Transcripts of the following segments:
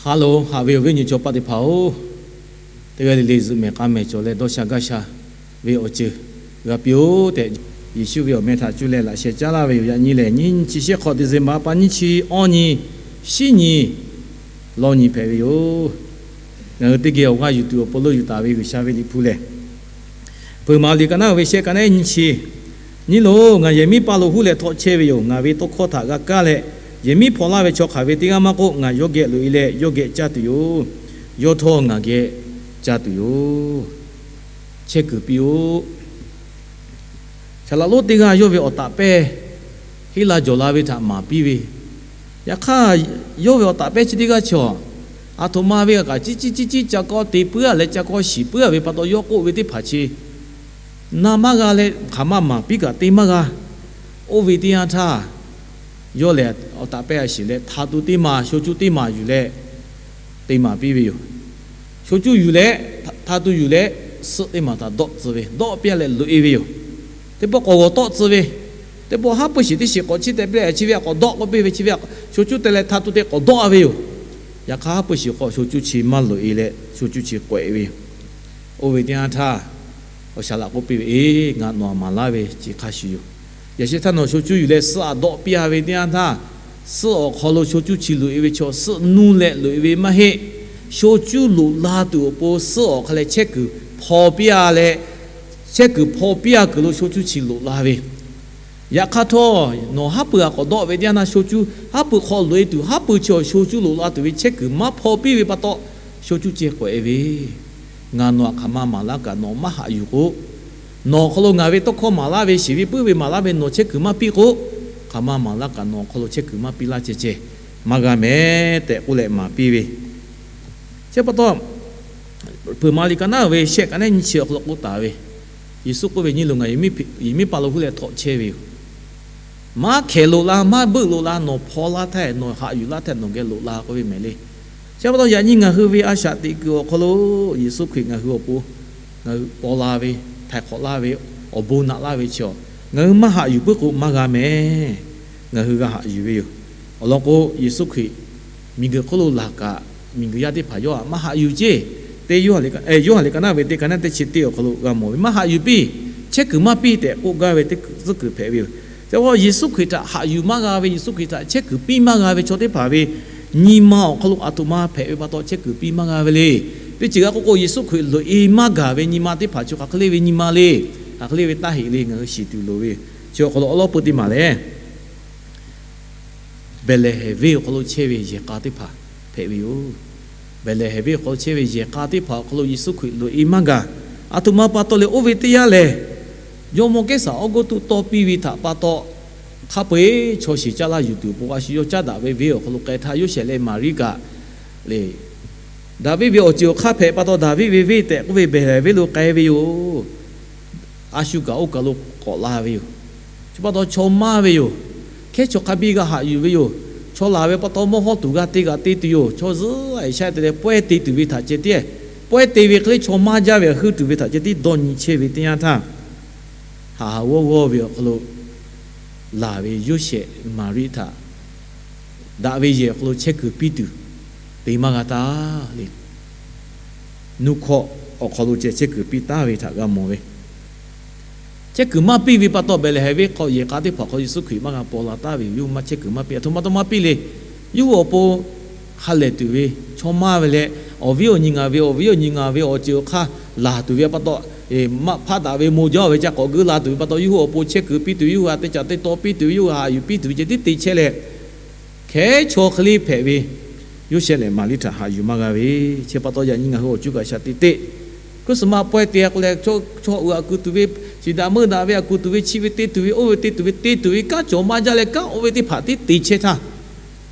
Ha loˬ, haꞈ ve awˬ viˉ awˬ nyi chaw paˆ teˇ hpaˍ-oˬ, teˇ g'aˇ le le zuhꞈ mehˍ k'a mehˍ cawˬ leh dawˇ sha gaˇ sha ve awˬ ceuˬ g'a piˇ-oˆ tehꞈ, Yeˍsuˆ ve awˬ meh htaꞈ cuˇ leh laꞈ sheh caˉ laˇ ve yoˬ. Yaꞈ nyi lehˬ, nyiˇ chi shehˆ hk'awꞈ December pa nyiˇ chi awˇ nyi, shiˉ nyi, lawˇ nyi hpehꞈ ve yoˬ. Ngaˬ hui teˇ geh awˬ g'aˇ yuˬ tuˬ awˬ pon lo yuˬ taˍ ve G'uiˬsha ve Liꞈ hpu lehˬ, Hpeuꞈ maˍ liꞈ ka naˉ ve shehˆ ka naˉ nyiˇ chi, Nyi loˬ, ngaˬ yehˬ miˉ paˇ lo huˉ leh htawˆ chehˇ ve yoˬ. Ngaˬ ve tawˇ hkawˇ htaꞈ g'a kaˇ leh, yehˬ miˉ hpaw laˇ ve chaw hk'aˬ ve teˇ g'aˇ maˇ k'oˆ, ngaˬ yawˇ geh loꞈ-e leh yawˇ geh caˇ tuˬ yoˬ. Yawˇ htawˇ ngaˬ geh caˇ tuˬ yoˬ. Chehˇ kuiˬ piˇ-oˆ. Saˍ laꞈ lonˉ teˇ g'aˇ yawˇ ve awˬ taˍ pehˇ henˇ la jawˬ la ve htaꞈ maˍ piˇ ve. Yaꞈ hk'aˇ, yawˇ ve awˬ taˍ pehˇ chi teˇ g'aˇ chaw, aˬ htoꞈ ma ve kaꞈ ciˉ ciˉ ciˉ ciˉ ca kawˇ te puiˉ-a leh ca kawˇ shiˍ puiˉ-a ve pa taw, yawˇ k'oˆ ve teˇ hpaˍ chi na maˇ g'a leh hk'aˬ ma maˍ piˇ kaꞈ te maˇ g'a. Oˇ ve teˇ yanˇ htaˇ, yawˇ lehˬ awˬ taˍ pehˇ a shiˍ leh hta tu teˇ maˬ, sho cuˇ teˇ maˬ yuˬ leh te maˍ piˇ ve yoˬ. Sho cuˇ yuˬ leh, hta tu yuˬ leh, suhˆ teˇ maˬ htaꞈ dawˆ tcuh ve, dawˆ piˇ-a leh loꞈ-e ve yoˬ. Teˇ pawˆ k'awꞈ g'awˬ tawˆ tcuh ve, teˇ pawˆ haˉ pui shiˍ teˇ shiˍ k'awꞈ chiˇ teh piˇ leh chi ve htaꞈ k'awꞈ dawˆ k'oˆ piˇ ve, chi ve htaꞈ sho cuˇ te leh hta tu te k'awꞈ dawˆ-a ve yoˬ. Yaꞈ hk'aˇ haˉ pui shiˍ k'awꞈ sho cuˇ chi maˇ loꞈ-e leh sho cuˇ chi k'awehꞈ ve yoˬ. Oˇ ve teˇ yanˇ htaˇ, awˬ shaˍ laꞈ k'oˆ piˇ ve, Eˬ, ngaˬ nawˬ htaꞈ maˍ laˇ ve chi hk'a shuˍ yoˬ. Yaꞈ sheh htaˇ nawˬ sho cuˇ yuˬ leh suhˆ htaꞈ dawˆ piˇ-a ve teˇ yanˇ htaˇ, suhˆ awˬ hk'aw lo sho cuˇ chi loꞈ-e ve chaw, suhˆ nuˇ leh loꞈ-e ve maˇ heˆ. Sho cuˇ loꞈ la tuˬ awˬ pon suhˆ awˬ hk'a leh chehˇ kuiˬ hpaw piˇ-a leh, chehˇ kuiˬ hpaw piˇ-a kuiˬ lo sho cuˇ chi loꞈ la ve. Yaꞈ hk'aˇ htawˇ, nawˬ haˉ pui htaꞈ k'awꞈ dawˆ ve teˇ yanˇ htaˇ, sho cuˇ haˉ pui hk'aw loꞈ-e tuˬ, haˉ pui chi awˬ sho cuˇ loꞈ la tuˬ ve chehˇ kuiˬ maˇ hpaw piˇ ve pa taw, sho cuˇ ceh k'awehꞈ ve. Ngaˬ nawˬ htaꞈ hk'aˬ ma maˍ laˇ kaꞈ nawˬ maˇ haꞈ yuˬ k'o, nawˬ awˬ hk'aw lo ngaˬ ve tawˇ hkawˇ maˍ laˇ ve, shiˍ ve puiˉ ve maˍ laˇ ve nawˬ chehˇ kuiˬ maˇ piˇ k'o, hk'aˬ ma maˍ laˇ kaꞈ nawˬ awˬ hk'aw lo chehˇ kuiˬ maˇ piˇ laˇ ceh ceh maˇ g'a mehˍ tehꞈ k'oˆ leh maˍ piˇ ve. Chi pa taw, Hpeuꞈ maˍ liꞈ ka naˉ ve shehˆ ka naˉ nyiˇ chi awˬ hk'aw lo k'oˆ taˍ ve, Yeˍsuˆ k'oˆ ve, Nyi loˬ, ngaˬ yehˬ miˉ paˇ lo huˉ leh htawˆ chehˇ ve yoˬ. Maˇ hkehˍ loꞈ la, maˇ beuˆ loꞈ la, nawˬ hpaw laˇ htaˇ, nawˬ haꞈ yuˬ laˇ htaˇ nawˬ geh loꞈ la k'oˆ ve mehˍ le. Chi pa taw yaꞈ nyi ngaˬ hui ve a shaꞈ teꞈ kuiˬ awˬ hk'aw lo Yeˍsuˆ Hkriꞈ ngaˬ hui awˬ pon ngaˬ hui paw la ve, htaiˍ hk'awꞈ laˇ ve, awˬ bon naꞈ laˇ ve chaw, ngaˬ hui maˇ haꞈ yuˬ puiˉ k'o maˇ g'a mehˍ. Ngaˬ hui g'a haꞈ yuˬ ve yoˬ. Awˬ lawn k'o, Yeˍsuˆ Hkriꞈ miˬguiˬ hk'oˆ lo laˬ kaꞈ, miˬguiˬ yaˇ teˇ hpaˍ yawˇ htaꞈ maˇ haꞈ yuˬ ceˇ. Teˇ Yoˇhanˬ liꞈ ka naˉ ve teˇ ka naˉ teˇ chi teˇ awˬ hk'aw lo g'a mawˬ ve, maˇ haꞈ yuˬ piˇ, chehˇ kuiˬ maˇ piˇ tehꞈ k'oˆ gaˇ ve teˇ tcuhˉ kuiˬ hpehꞈ ve yoˬ. Chi pa taw Yeˍsuˆ Hkriꞈ htaꞈ haꞈ yuˬ maˇ g'a ve, Yeˍsuˆ Hkriꞈ htaꞈ chehˇ kuiˬ piˇ maˇ g'a ve chaw teˇ hpaˍ ve nyi ma awˬ hk'aw lo aˬ htoꞈ ma hpehꞈ ve pa taw chehˇ kuiˬ piˇ maˇ g'a ve le. Teˇ ceuˬ g'a k'oˆ k'o, Yeˍsuˆ Hkriꞈ loꞈ-e maˇ gaˬ ve nyi ma teˇ hpaˍ chi hk'aˬ hk'e le ve nyi ma le, hk'aˬ hk'e le ve taˇ heꞈ le, ngaˬ hui shiˍ tuˬ loˍ ve. Chi awˬ hk'aw lo awˉ lawˉ peu teˇ maˬ lehˬ, Behˍlehˍhehnˍ venˇ awˬ hk'aw lo chehˇ ve yehˬ k'a teˇ hpaˍ hpehꞈ ve yoˬ. Behˍlehˍhehnˍ venˇ awˬ hk'aw lo chehˇ ve yehˬ k'a teˇ hpaˍ awˬ hk'aw lo Yeˍsuˆ Hkriꞈ loꞈ-e maˇ gaˬ. Aˬ htoꞈ ma pa taw leh, oˇ ve teˇ yanˇ lehˬ, jawˇmawˇ Kehˉsaˍ Awˇgawˇtuˆ tawˇ piˇ ve htaꞈ pa taw, hk'a peu-eˬ chaw shiˍ caˇ laˇ yuˬ tuˬ awˬ pon a shu yawˇ caˉ daꞈ ve venˇ awˬ hk'aw lo k'ai htaˇ, Yoˇsehꞈ leh Maˍriˆ kaꞈ le, Daˍviˆ ve awˬ ceuˬ awˬ hk'aˇ hpehꞈ pa taw, Daˍviˆ ve venˇ tehꞈ k'oˆ ve Behˍlehˍhehnˍ venˇ lo k'ai ve yoˬ. A shu kaꞈ oˇ kaˬ lo k'awꞈ la ve yoˬ. Chi pa taw chaw maˇ ve yoˬ. Hkehˉ chaw hk'a biˇ g'a haꞈ yuˬ ve yoˬ. Chaw laˬ ve pa taw mawˇ hawˇ tuˬ g'a te g'a te tuˬ yoˬ. Chaw zuhˉ a shaˆ te leh pawehˇ te tuˬ ve htaꞈ ceh tiˉ, pawehˇ te ve hk'e le chaw maˇ jaˇ ve htaꞈ heuˆ tuˬ ve htaꞈ ceh tiˉ dawˇ nyi chehˇ ve teˇ yanˇ htaˇ, haˍ haˍ g'awˇ g'awˇ ve awˬ hk'aw lo laˬ ve Yoˇsehꞈ Maˍriˆ htaꞈ daꞈ ve yehˬ awˬ hk'aw lo chehˇ kuiˬ piˇ tuˬ te maˇ g'a taˇ le. Nuˇ hkawˇ awˬ hk'aw lo ceh chehˇ kuiˬ piˇ taˍ ve htaꞈ g'a mawˬ ve. Chehˇ kuiˬ maˇ piˇ ve pa taw, Behˍlehˍhehnˍ venˇ hk'aw yehˬ k'a teˇ hpaˍ hk'aw Yeˍsuˆ Hkriꞈ maˇ g'a paw la taˍ ve yoˬ. Yawˇ hui maˇ chehˇ kuiˬ maˇ piˇ. Aˬ htoꞈ ma taw maˇ piˇ le. Yawˇ hui awˬ pon ha lehˬ tuˬ ve, chaw maˇ ve leh, awˬ viˉ awˬ nyi ngaˬ ve, awˬ viˉ awˬ nyi ngaˬ ve awˬ ceuˬ awˬ hk'aˇ laˬ tuˬ ve pa taw, maꞈ hpaˆ daꞈ ve maw jaˇ ve ca k'awꞈ geuˆ la tuˬ ve pa taw, yawˇ hui awˬ pon chehˇ kuiˬ piˇ tuˬ, yawˇ hui htaꞈ te caꞈ te taw piˇ tuˬ, yawˇ hui haꞈ yuˬ piˇ tuˬ ve ceh tiˉ te chehˇ leh, hkehˉ chaw hk'e le hpehꞈ ve, Yoˇsehꞈ leh Maˍriˆ htaꞈ haꞈ yuˬ maˇ g'a ve. Chi pa taw yaꞈ nyi ngaˬ hui awˬ cuˇ kaꞈ shaˍ teꞈ teˇ Christmas pawehˇ te k'o leh, chaw uiˍ aꞈ kuˬ tuˬ ve, shiˍ daꞈ meuˇ daꞈ ve aꞈ kuˬ tuˬ ve, chi ve te tuˬ ve, oˇ ve te tuˬ ve, te tuˬ ve kanˉ cawˬ maˇ jaˇ leh kanˉ oˇ ve teˇ hpaˍ tiˉ te chehˇ htaˇ,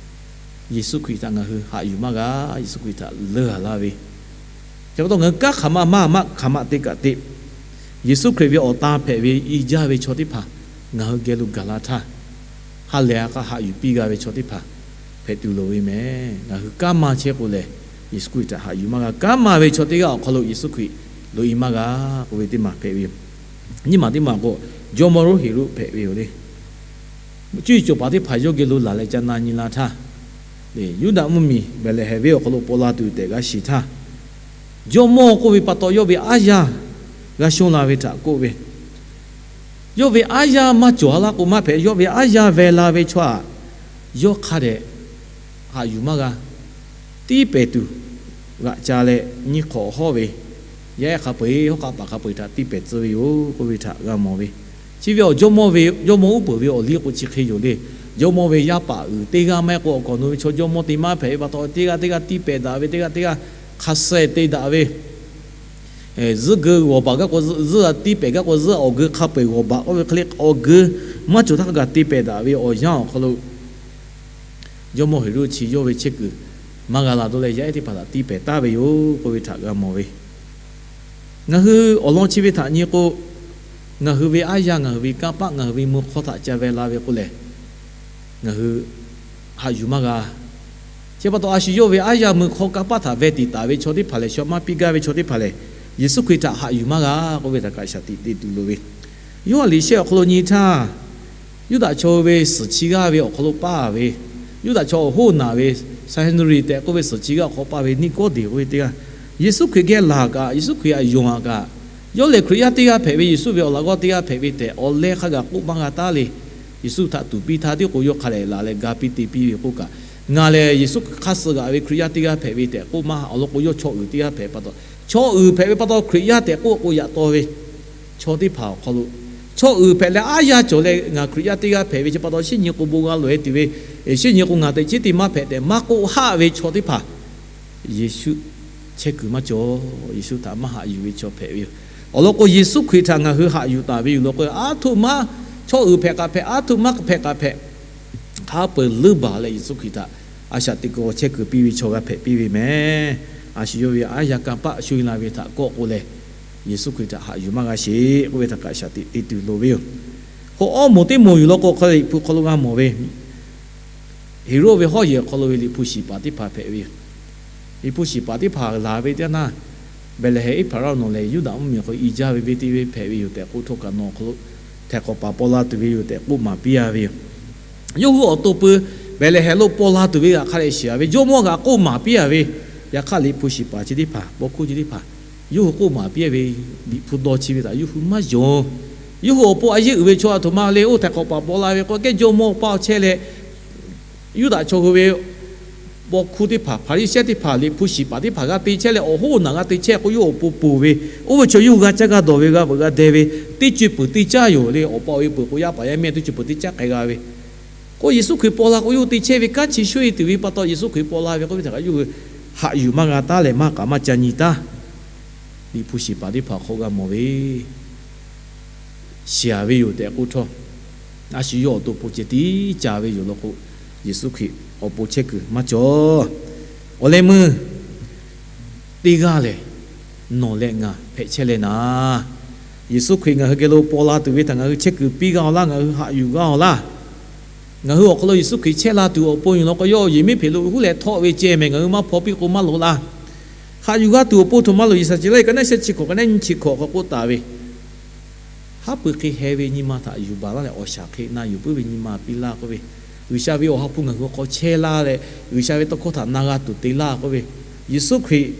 Yeˍsuˆ Hkriꞈ htaꞈ ngaˬ hui haꞈ yuˬ maˇ g'a. Yeˍsuˆ Hkriꞈ htaꞈ leuˉ-a laˇ ve, chi pa taw ngaˬ hui kanˉ hk'aˬ ma maˇ maˇ hk'aˬ ma te kaꞈ te, Yeˍsuˆ Hkriꞈ ve awˬ tan hpehꞈ ve i jaˇ ve chaw teˇ hpaˍ ngaˬ hui geh lo gaˬ la htaˇ, ha lehˬ a k'a haꞈ yuˬ piˇ g'a ve chaw teˇ hpaˍ hpehꞈ tuˬ loˍ ve mehˍ. Ngaˬ hui kanˉ maˇ chehˇ k'o lehˬ, Yeˍsuˆ Hkriꞈ htaꞈ haꞈ yuˬ maˇ g'a. Kanˉ maˇ ve chaw teˇ g'aˇ awˬ hk'aw lo Yeˍsuˆ Hkriꞈ loꞈ-e maˇ g'a k'oˆ ve teˇ maˬ hpehꞈ ve yoˬ. Nyiˇ maˬ teˇ maˬ k'o, jawˇmawˇ lonˉ Heˍroˆ hpehꞈ ve yoˬ le. Cuˇ yiˍ cawˬ paˍ teˇ hpaˍ yawˇ geh lo laˬ leh ca na nyi la htaˇ, Yuˇdaꞈ mvuhˇmiˬ Behˍlehˍhehnˍ venˇ awˬ hk'aw lo paw la tuˬ tehꞈ g'a shiˍ htaˇ, jawˇmawˇ k'oˆ ve pa taw yawˇ ve aˉ yaˇ g'a shonˇ la ve htaꞈ k'oˆ ve, yawˇ ve aˉ yaˇ maˇ cawˬ laˇ k'o maˇ hpehꞈ, yawˇ ve aˉ yaˇ veh la ve chaw aꞈ, yawˇ hk'a dehꞈ haꞈ yuˬ maˇ g'a. Tiˇ pehˍ tuˬ g'aꞈ ca leh nyiˇ hk'awꞈ hawˉ ve yaˇ ehˉ hk'a peu-eˬ hawˉ k'aˆ paˍ hk'a peu-eˬ htaꞈ tiˇ pehˍ tcuh ve yoˬ k'oˆ ve htaꞈ g'a mawˬ ve. Chi ve awˬ jawˇmawˇ ve, jawˇmawˇ uˉ peunˍ ve awˬ liˇ k'o chi hk'e yoˬ le. Jawˇmawˇ ve yaˇ paˍ uiˍ teˇ g'aˇ maˇ heˆ k'o, awˬ kaˍ awˬ nu ve chaw jawˇmawˇ te maˇ hpehꞈ ve pa taw, teˇ g'aˇ teˇ g'aˇ tiˇ pehˍ daꞈ ve, teˇ g'aˇ teˇ g'aˇ hk'a suh te daꞈ ve, zuhˆ geu g'awˬ baˬ gaˇ k'o zuhˆ, zuhˆ tiˇ pehˍ gaˇ k'o zuhˆ, awˬ geu hk'a peu-eˬ g'awˬ baˬ k'oˆ ve hk'e le, awˬ geu maˇ cawˬ htaˇ hk'a gaˬ te pehˍ daꞈ ve awˬ yanˇ awˬ hk'aw lo, jawˇmawˇ Heˍroˆ chi yawˇ ve chehˇ kuiˬ maˇ g'a la dawˇ leh yaˇ ehˉ teˇ hpaˍ htaꞈ tiˇ pehˍ taˍ ve yoˬ k'oˆ ve htaꞈ g'a mawˬ ve. Ngaˬ hui awˬ lawn chi ve htaꞈ nyi k'o, ngaˬ hui ve aˉ yaˇ, ngaˬ hui ve kanˇ paˆ, ngaˬ hui ve mui hk'awˇ htaꞈ ca veh la ve k'o lehˬ, ngaˬ hui haꞈ yuˬ maˇ g'a. Chi pa taw a shu yawˇ ve aˉ yaˇ mui hk'awˇ kanˇ paˆ htaꞈ veh tiˍ taˍ ve chaw teˇ hpaˍ lehˬ, shu maˇ piˇ gaˇ ve chaw teˇ hpaˍ lehˬ, Yeˍsuˆ Hkriꞈ htaꞈ haꞈ yuˬ maˇ g'a k'oˆ ve htaꞈ kaꞈ shaˍ tiꞈ te tuˬ loˍ ve. Yoˇhanˬ liꞈ shehˆ awˬ hk'aw lo nyi htaˇ, Yuˇdaꞈ chaw ve suhˍ chi g'aˇ ve awˬ hk'aw lo paˇ ve, Yuˇdaꞈ chaw awˬ hoˉ naˬ ve Sanhedrin tehꞈ k'oˆ ve suhˍ chi g'aˇ awˬ hk'aw paˇ ve Niˆkawˇdeˍ k'oˆ ve teˇ g'aˇ, Yeˍsuˆ Hkriꞈ geh laˬ kaꞈ, Yeˍsuˆ Hkriꞈ htaꞈ yonˍ kaꞈ, yawˇ lehˬ Hkriꞈ yaˇ teˇ g'aˇ hpehꞈ ve, Yeˍsuˆ ve awˬ laꞈ g'awˇ teˇ g'aˇ hpehꞈ ve tehꞈ awˬ leh hk'a gaˬ k'oˆ maˇ g'a taˉ le. Yeˍsuˆ htaꞈ tuˍ piˇ htaˇ tiˉ k'o, yawˇ hk'a lehˬ laˬ leh ga piˇ te piˇ ve k'oˆ kaꞈ, ngaˬ lehˬ Yeˍsuˆ Hkriꞈ hk'aˇ suh g'aꞈ ve Hkriꞈ yaˇ teˇ g'aˇ hpehꞈ ve tehꞈ k'oˆ maˇ, awˬ lawn k'o yawˇ chaw uiˍ teˇ g'aˇ hpehꞈ pa taw, chaw uiˍ hpehꞈ ve pa taw Hkriꞈ yaˇ tehꞈ k'oˆ k'o yaꞈ taw ve chaw teˇ hpaˍ awˬ hk'aw lo, chaw uiˍ hpehꞈ leh aˉ yaˇ cawˬ leh ngaˬ Hkriꞈ yaˇ teˇ g'aˇ hpehꞈ ve chi pa taw, shinˉ nyi k'o bon g'a loꞈ-e tuˬ ve, shinˉ nyi k'o ngaˬ teꞈ chiˉ te maˇ hpehꞈ tehꞈ maˇ k'oˆ haˆ ve chaw teˇ hpaˍ, Yeˍsuˆ chehˇ kuiˬ maˇ cawˬ. Yeˍsuˆ htaꞈ maˇ haꞈ yuˬ ve chaw hpehꞈ ve yoˬ. Awˬ lawn k'o Yeˍsuˆ Hkriꞈ htaꞈ ngaˬ hui haꞈ yuˬ taˍ ve yoˬ law k'o, aˉ htoꞈ ma chaw uiˍ hpehꞈ k'aꞈ hpehꞈ, aˉ htoꞈ ma hpehꞈ k'aꞈ hpehꞈ, hk'a peu-eˬ leuˉ baˬ leh Yeˍsuˆ Hkriꞈ htaꞈ a shaꞈ teꞈ kuiˬ awˬ chehˇ kuiˬ piˇ ve chaw g'a hpehꞈ piˇ ve meh. A shu yawˇ ve aˉ yaˇ kanˇ paˆ sho e la ve htaꞈ kawˆ k'o lehˬ, Yeˍsuˆ Hkriꞈ htaꞈ haꞈ yuˬ maˇ g'a sheˍ k'oˆ ve htaꞈ kaꞈ shaˍ tiꞈ te tuˬ loˍ ve yoˬ. K'o awˇ moˍ teˇ moˍ yuˬ law k'o, hk'aw Liꞈ hpu hk'aw lo g'a mawˬ ve, Heˍroˆ ve hawˉ yehˬ awˬ hk'aw lo ve liꞈ hpu shiˍ paˍ teˇ hpaˍ hpehꞈ ve yoˬ. Liꞈ hpu shiˍ paˍ teˇ hpaˍ laˬ ve teˇ yanˇ, Behˍlehˍhehnˍ Eˇhpaˍraˆ nawˬ lehˬ Yuˇdaꞈ mvuhˇmiˬ awˬ hk'aw lo i jaˇ ve venˇ teˇ venˇ hpehꞈ ve yoˬ tehꞈ k'oˆ htawˇ kaꞈ nawˬ awˬ hk'aw lo htaiˍ hk'awꞈ paˍ paw la tuˬ ve yoˬ tehꞈ k'oˆ maˍ piˇ a ve yoˬ. Yawˇ hui awˬ to pu Behˍlehˍhehnˍ lo paw la tuˬ ve htaꞈ hk'a dehꞈ shiˍ a ve, jawˇmawˇ g'aꞈ k'oˆ maˍ piˇ a ve, yaꞈ hk'aˇ liꞈ hpu shiˍ paˍ chi teˇ hpaˍ, paw hkuˇ chi teˇ hpaˍ, yawˇ hui k'oˆ maˍ piˇ a ve, Liꞈ hpu dawˇ chi ve htaꞈ yawˇ hui maˇ yonˍ. Yawˇ hui awˬ pon a yeˇ uiˍ ve chaw aˬ htoꞈ ma le, oˇ htaiˍ hk'awꞈ paˍ paw la ve k'o, kehˉ jawˇmawˇ paˇ chehˇ leh, Yuˇdaꞈ chaw hui ve paw hkuˇ teˇ hpaˍ, Hpaˍriˍsehˇ teˇ hpaˍ, liꞈ hpu shiˍ paˍ teˇ hpaˍ g'a te chehˇ leh, awˬ hoˉ naˬ g'a te chehˇ k'o, yawˇ awˬ pon ponˬ ve, oˇ ve chaw yawˇ hui g'a caˇ g'a dawˬ ve, g'a veuꞈ g'a deh ve, teˇ co e peuˬ teˇ caˇ yoˬ le. Awˬ pa awˬ e peuˬ k'o, yaˇ paˍ yaˇ mehˇ teˇ co e peuˬ teˇ caˇ k'ai g'a ve. K'o Yeˍsuˆ Hkriꞈ paw la k'o, yawˇ hui te chehˇ ve kanˉ chi sho e tuˬ ve pa taw, Yeˍsuˆ Hkriꞈ paw la ve k'oˆ ve htaꞈ kaꞈ yawˇ hui haꞈ yuˬ maˇ g'a taˉ leh maˇ k'aꞈ maˇ ca nyi taˉ. Liꞈ hpu shiˍ paˍ teˇ hpaˍ hk'aw g'a mawˬ ve, shiˍ a ve yoˬ tehꞈ k'oˆ htawˇ, a shu yawˇ awˬ to pon ceh tiˉ ca ve yoˬ law k'o, Yeˍsuˆ Hkriꞈ awˬ pon chehˇ kuiˬ maˇ cawˬ. Awˬ leh meuˇ teˇ g'aˇ lehˬ, nawˬ leh ngaˬ hpehꞈ chehˇ leh naˍ, Yeˍsuˆ Hkriꞈ ngaˬ hui geh lo paw la tuˬ ve htaꞈ ngaˬ hui chehˇ kuiˬ piˇ g'a awˬ laˇ, ngaˬ hui haꞈ yuˬ g'a awˬ laˇ. Ngaˬ hui awˬ hk'aw lo Yeˍsuˆ Hkriꞈ chehˇ la tuˬ awˬ pon yoˬ law k'o, yawˇ yehˬ miˉ hpeꞈ lo huˉ leh htawˆ ve ceh mehˍ, ngaˬ hui maˇ hpaw piˇ k'o maˇ loꞈ laˇ. Haꞈ yuˬ g'a tuˬ awˬ pon htoꞈ ma loˬ, Yeˍsaˍceˍlaˆ ka naˉ shehˆ chi hkawꞈ ka naˉ nyiˇ chi hkawꞈ hk'aw k'oˆ taˍ ve, haˉ pui hk'e heh ve nyi ma htaꞈ yuˬ baˬ laˇ leh awˬ shaˍ hk'e na yuˬ puiˉ ve nyi ma piˇ laˇ k'oˆ ve, G'uiˬsha ve awˬ ha hpu ngaˬ hui awˬ hk'aw chehˇ laˇ leh, G'uiˬsha ve tawˇ hkawˇ htaꞈ na g'a tuˬ te laˇ k'oˆ ve, Yeˍsuˆ Hkriꞈ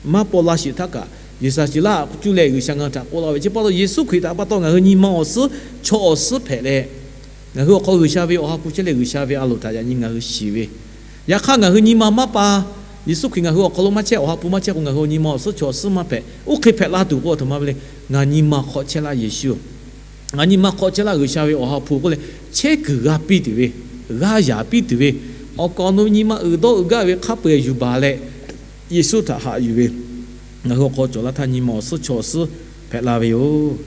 maˇ paw la sheˍ htaˇ kaꞈ, Yeˍsaˍceˍlaˆ cuˇ leh G'uiˬsha ngaˬ hui htaꞈ k'oˆ laˇ ve, chi pa taw Yeˍsuˆ Hkriꞈ htaꞈ pa taw ngaˬ hui nyi ma awˬ suhˉ chaw awˬ suhˉ hpehꞈ leh, ngaˬ hui awˬ hk'aw G'uiˬsha ve awˬ ha hpu chehˇ leh G'uiˬsha ve a loˍ htaꞈ yaꞈ nyi ngaˬ hui shiˍ ve, yaꞈ hk'aˇ ngaˬ hui nyi ma maˇ pa, Yeˍsuˆ Hkriꞈ ngaˬ hui awˬ hk'aw lo maˇ chehˇ, awˬ ha hpu maˇ chehˇ k'o, ngaˬ hui awˬ nyi ma awˬ suhˉ chaw awˬ suhˉ maˇ hpehꞈ. Oˇ hk'e hpehꞈ la tuˬ k'o, aˬ htoꞈ ma ve le, ngaˬ nyi ma hk'aw chehˇ laˇ Yeˍsuˆ, ngaˬ nyi ma hk'aw chehˇ laˇ G'uiˬsha ve awˬ ha hpu k'oˆ leh, chehˇ kuiˬ g'a piˇ tuˬ ve, g'a yaˍ piˇ tuˬ ve, awˬ kaˍ awˬ nu nyi ma uiˍ dawˇ uiˍ gaˇ ve hk'a peu-eˬ yuˬ baˬ leh, Yeˍsuˆ htaꞈ haꞈ yuˬ ve, ngaˬ hui awˬ hk'aw cawˬ laˇ htaˇ nyi ma awˬ suhˉ chaw awˬ suhˉ hpehꞈ la ve yoˬ.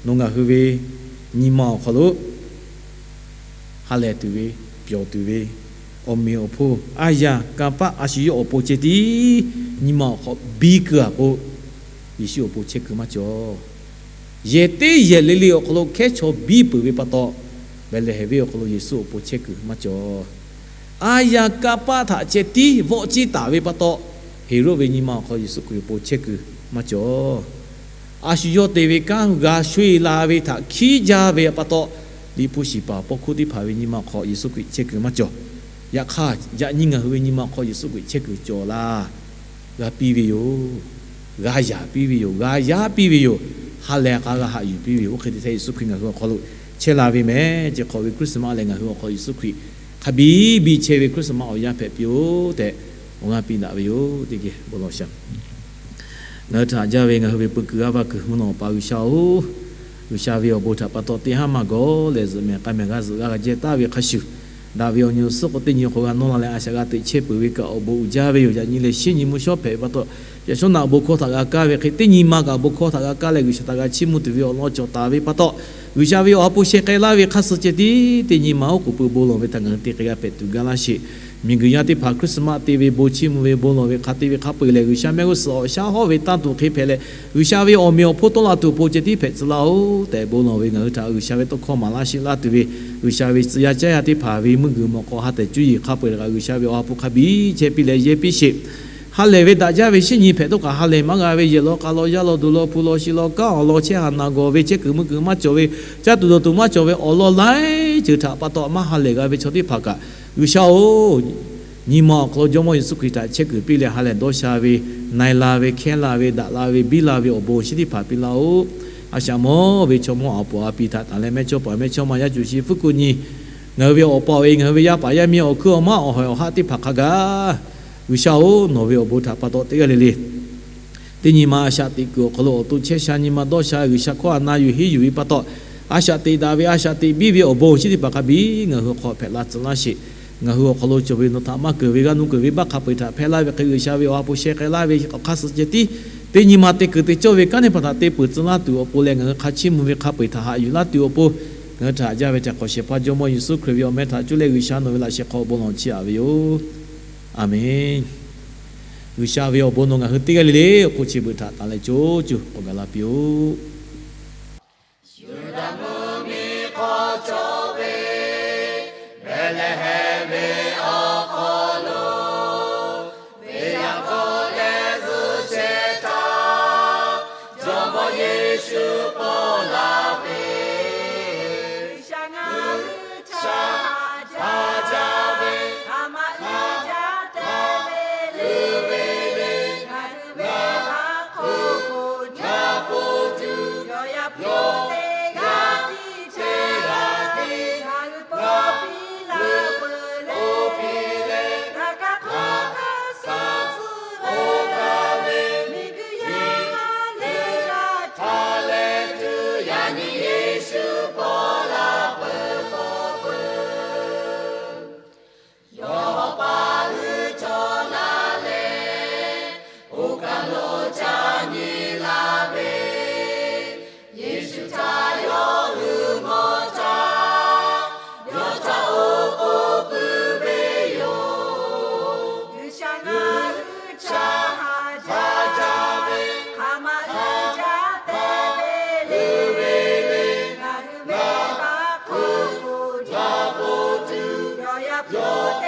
Nawˬ ngaˬ hui ve nyi ma awˬ hk'aw lo ha lehˬ tuˬ ve, pyawˬ tuˬ ve, awˬ meꞈ awˬ hponˇ, aˉ yaˇ, kanˇ paˆ, a shu yawˇ awˬ pon ceh tiˉ nyi ma awˬ hk'aw biˇ keu-a k'o, Yeˍsuˆ awˬ pon chehˇ kuiˬ maˇ cawˬ. Yehˬ teˇ yehˬ le le awˬ hk'aw lo hkehˉ chaw biˇ peuˬ ve pa taw, Behˍlehˍhehnˍ venˇ awˬ hk'aw lo Yeˍsuˆ awˬ pon chehˇ kuiˬ maˇ cawˬ. Aˉ yaˇ kanˇ paˆ htaꞈ ceh tiˉ vawˆ ciˇ taˍ ve pa taw, Heˍroˆ ve nyi ma awˬ hk'aw lo Yeˍsuˆ Hkriꞈ awˬ pon chehˇ kuiˬ maˇ cawˬ. A shu yawˇ te ve kanˉ g'a sho e la ve htaꞈ hkiˉ jaˇ ve pa taw, liꞈ hpu shiˍ paˍ paw hkuˇ teˇ hpaˍ ve nyi ma awˬ hk'aw Yeˍsuˆ Hkriꞈ chehˇ kuiˬ maˇ cawˬ. Yaꞈ hk'aˇ, yaꞈ nyi ngaˬ hui ve nyi ma awˬ hk'aw Yeˍsuˆ Hkriꞈ chehˇ kuiˬ cawˬ laˇ. G'a piˇ ve yoˬ. G'a yaꞈ piˇ ve yoˬ. G'a yaꞈ piˇ ve yoˬ. Ha lehˬ k'a g'a haꞈ yuˬ piˇ ve yoˬ. Oˇ hk'e te htaˇ Yeˍsuˆ Hkriꞈ ngaˬ hui awˬ hk'aw lo chehˇ la ve mehˍ. Chi hk'awꞈ ve Christmas lehˬ, ngaˬ hui awˬ hk'aw Yeˍsuˆ Hkriꞈ hk'a biˇ biˇ chehˇ ve Christmas awˬ yanˇ hpehꞈ piˇ-oˆ tehꞈ awˬ g'aˇ piˇ daꞈ ve yoˬ. Teˇ geh bon lawˬ shaˍ. Ngaˬ hui htaꞈ jaˇ ve ngaˬ hui ve peu kuiˬ g'aˇ va kuiˬ mvuhˇ naw pa G'uiˬsha-oˬ, G'uiˬsha ve awˬ bon htaꞈ pa taw teˇ haˉ maˇ gawˬ leh, zuhꞈ mehˍ k'ai mehˍ g'a zuhꞈ g'a g'a jehˇ taˍ ve hk'a shuˍ, daꞈ ve awˬ nyi awˬ suhˉ k'o, teˇ nyi awˬ hk'aw g'a nawˇ la leh a shaꞈ g'a teꞈ chehˇ peuˬ ve kaꞈ awˬ bon uiˍ jaˇ ve yoˬ. Yaꞈ nyi lehˬ, shinˉ nyi mvuhˇ shawˉ hpehꞈ ve pa taw, yaꞈ shawˉ naꞈ awˬ bon hkawˇ htaꞈ g'a kaˇ ve hk'e, teˇ nyi ma kaꞈ awˬ bon hkawˇ htaꞈ g'a kaˇ leh, G'uiˬsha htaꞈ g'a chiˇ mvuh tuˬ ve awˬ lawn cawˬ taˍ ve pa taw, G'uiˬsha ve awˬ ha hpu sheh k'ai laˇ ve hk'a suh ceh tiˉ teˇ nyi ma oˉ k'oˍ pui bon lawˬ ve htaꞈ ngaˬ hui te k'ai g'a hpehꞈ tuˬ ga laˇ sheˍ. Miˬguiˬ yaˇ teˇ hpaˍ Christmas te ve bon chiˇ mvuh ve bon lawˬ ve hk'a te ve hk'a peu-eˬ lehˬ, G'uiˬsha mehˆ g'uˇ suhˍ awˬ shaˉ hawˉ ve tanˇ tuˬ hk'e hpehꞈ leh, G'uiˬsha ve awˬ meꞈ awˬ hponˇ tawˆ la tuˬ awˬ pon ceh tiˉ hpehꞈ tcuh laˇ-oˆ tehꞈ bon lawˬ ve ngaˬ hui htaꞈ G'uiˬsha ve tawˇ hkawˇ maˍ laˇ sheˆ laˇ tuˬ ve, G'uiˬsha ve tcuh yaˇ caˇ yaˇ teˇ hpaˍ ve mvuhˇ guiˬ mawꞈ k'aw ha tehˬ cuˇ yiˍ hk'a peu-eˬ kaꞈ G'uiˬsha ve awˬ ha hpu hk'a biˇ chehˇ piˇ leh yehˇ piˇ sheˍ. Ha lehˬ ve daꞈ jaˇ ve shinˉ nyi hpehꞈ htawˇ kaꞈ ha lehˬ maˇ g'a ve, yehˬ law k'a law, yaˇ law duˬ law, hpu law shi law, kanˉ awˬ lawn chehˇ haˍ naˍ gawˬ ve, chehˇ kuiˬ mui kuiˬ maˇ cawˬ ve, caˇ tuˬ dawˬ tuˬ maˇ cawˬ ve awˬ lawn laiˉ ceuˬ htaꞈ pa taw maˇ ha lehˬ g'a ve chaw teˇ hpaˍ kaꞈ, G'uiˬsha-oˬ, nyi ma awˬ hk'aw lo Jawˇmawˇ Yeˍsuˆ Hkriꞈ htaꞈ chehˇ kuiˬ piˇ leh ha lehˬ dawˇ sha ve, na-e la ve, hkehˉ la ve, daꞈ la ve, biˇ la ve awˬ bon awˬ shinˉ teˇ hpaˍ piˇ laˇ-oˆ. A shaꞈ mawˇ ve chaw mawˇ awˬ puˍ a pi htaꞈ taˍ leh mehˇchawˇ paˍ mehˇchawˇma yaˇ cuˬ shi fuˉ kuˆ nyi, ngaˬ hui ve awˬ pa awˬ e, ngaˬ hui ve yaˇ paˍ yaˇ miˇ awˬ hkuiˉ awˬ maˉ awˬ hawehˬ awˬ haˆ teˇ hpaˍ hk'a gaˬ, G'uiˬsha-oˬ, nawˬ ve awˬ bon htaꞈ pa taw teˇ g'aˇ le le teˇ nyi ma a shaꞈ teꞈ kuiˬ awˬ hk'aw lo awˬ to chehˇ sha nyi ma dawˇ sha G'uiˬsha hkawˇ a na yuˬ henˇ yuˬ ve pa taw, a shaꞈ teꞈ daꞈ ve a shaꞈ teꞈ biˇ ve awˬ bon awˬ shinˉ teˇ hpaˍ hk'a biˇ ngaˬ hui hk'aw hpehꞈ la tcuh laˇ sheˍ. Ngaˬ hui awˬ hk'aw lo cawˬ ve nawˬ htaꞈ maˇ keunˍ ve g'aˇ nuˇ keunˍ ve baˆ hk'a peu-eˬ htaꞈ hpehˇ laˇ ve hk'e, G'uiˬsha ve awˬ ha hpu sheh k'ai laˇ ve awˬ hk'aˇ suh ceh tiˉ teˇ nyi ma te kuiˬ te cawˇ ve kanˉ teˇ hpaˍ htaꞈ te peuˬ tcuh laˇ tuˬ awˬ pon leh, ngaˬ hui hk'a chiˇ mvuh ve hk'a peu-eˬ htaꞈ haꞈ yuˬ laˇ tuˬ awˬ pon, ngaˬ hui htaꞈ jaˇ ve Hkriꞈ hk'awꞈ shehˍ hpaˇ Jawˇmawˇ Yeˍsuˆ Hkriꞈ ve awˬ meh htaꞈ cuˇ leh G'uiˬsha nawˬ ve laꞈ shehˍ hk'aw awˬ bon lawˬ chiˇ aꞈ ve yoˬ. A menˬ. G'uiˬsha ve awˬ bon nawˬ ngaˬ hui teˇ g'aˇ le le awˬ hk'oˆ chi beuꞈ htaꞈ tanˬ leh co cuˬ k'awꞈ gaˬ la piˇ-oˆ. Yuˇdaꞈ mvuhˇmiˬ hk'aw cawˬ ve Behˍlehˍhehnˍ ve awˬ hk'aw lo, venˇ yaˇ hk'aw leh zuhˆ chehˇ htaˇ, Jawˇmawˇ Yeˍsuˆ paw la ve, G'uiˬsha ngaˬ hui htaꞈ haꞈ jaˇ ve, a ma uiˍ jaˇ te ve le, ngaˬ hui ve awˬ hk'aw lo hk'a peu-eˬ tuˬ, yawˇ yaˇ hpu teˇ g'aˇ tiˉ chehˇ la ve, ngaˬ hui pawˆ piˇ la peuˬ le, ngaˬ kaꞈ hk'aˬ hk'e suh tcuh ve, miˬguiˬ yaˇ leh g'a htaˇ leh tuˬ yaꞈ nyi Yeˍsuˆ paw la peuˬ k'oˆ peuˬ. Yawˇ pa hui cawˬ la leh, oˇ kaˬ lo ca nyi la ve, Yeˍsuˆ htaꞈ yawˇ hui mawˬ htaˇ, yawˇ htaꞈ oˉ k'oˍ pui ve yoˬ. G'uiˬsha ngaˬ hui htaꞈ haꞈ jaˇ ve, a ma uiˍ jaˇ te ve le, ngaˬ hui ve awˬ hk'aw lo hk'a peu-eˬ tuˬ, yawˇ yaˇ hpu